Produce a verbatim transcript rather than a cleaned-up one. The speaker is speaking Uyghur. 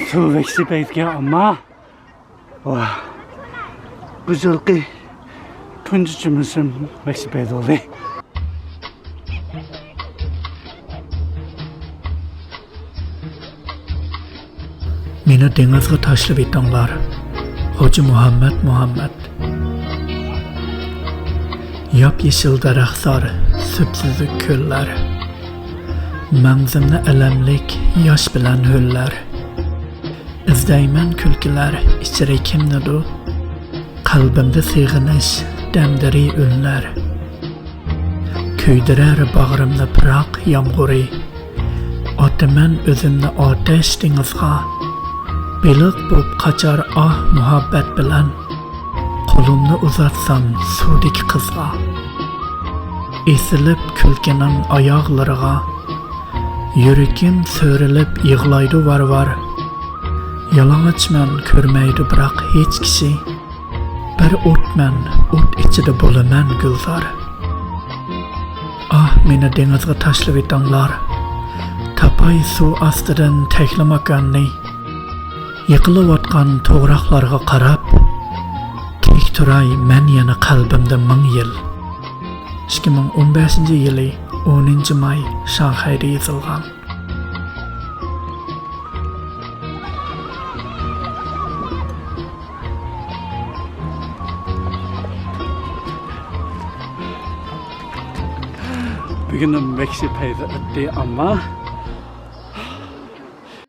تىل ۋەھشىي پەيزىكەن ئەمما. ۋاھ. بۇ يىلقى تۇنجى جۈملىسىم ۋەھشىي پەيز بولدى. مېنى دېڭىزغا تاشلىۋېتىڭلار، خوجا مۇھەممەد مۇھەممەد. ياپيېشىل دەرەخلەر، سۈپسۈزۈك كۆللەر، مەڭزىمنى ئەلەملىك ياش بىلەن ھۆللەر. ئىزدەيمەن كۈلكىلەر ئىچىرى كىمنىدۇ؟ قەلبىمدە سېغىنىش دەمدىرى ئۈنلەر. كۆيدۈرەر باغرىمنى پىراق يامغۇرى. ئاتىمەن ئۆزۈمنى ئاتەش دېڭىزغا. بېلىق بوپ قاچار ئاھ مۇھەببەت بىلەن. قولۇمنى ئۇزاتسام سۇدىكى قىزغا. ئېسىلىپ كۈلكىنىڭ ئاياغلىرىغا. يۈرىكىم سۆرىلىپ يىغلايدۇ ۋار-ۋار. يالىڭاچمەن كۆرمەيدۇ بىراق ھېچ كىشى. بىر ئوتمەن، ئوت ئىچىدە بولىمەن گۈلزار. ئاھ، مېنى دېڭىزغا تاشلىۋېتىڭلار. تاپاي سۇ ئاستىدىن تەكلىماكاننى. يىقىلىۋاتقان توغراقلارغا قاراپ، تىك تۇراي مەن يەنە قەلبىمدە مىڭ يىل. ئىككى مىڭ ئون بەشىنچى يىلى ئونىنچى ماي، شاڭخەيدە يېزىلغان. بۈگۈنۈم ۋەھشىي پەيزى ئۆتتى، ئەمما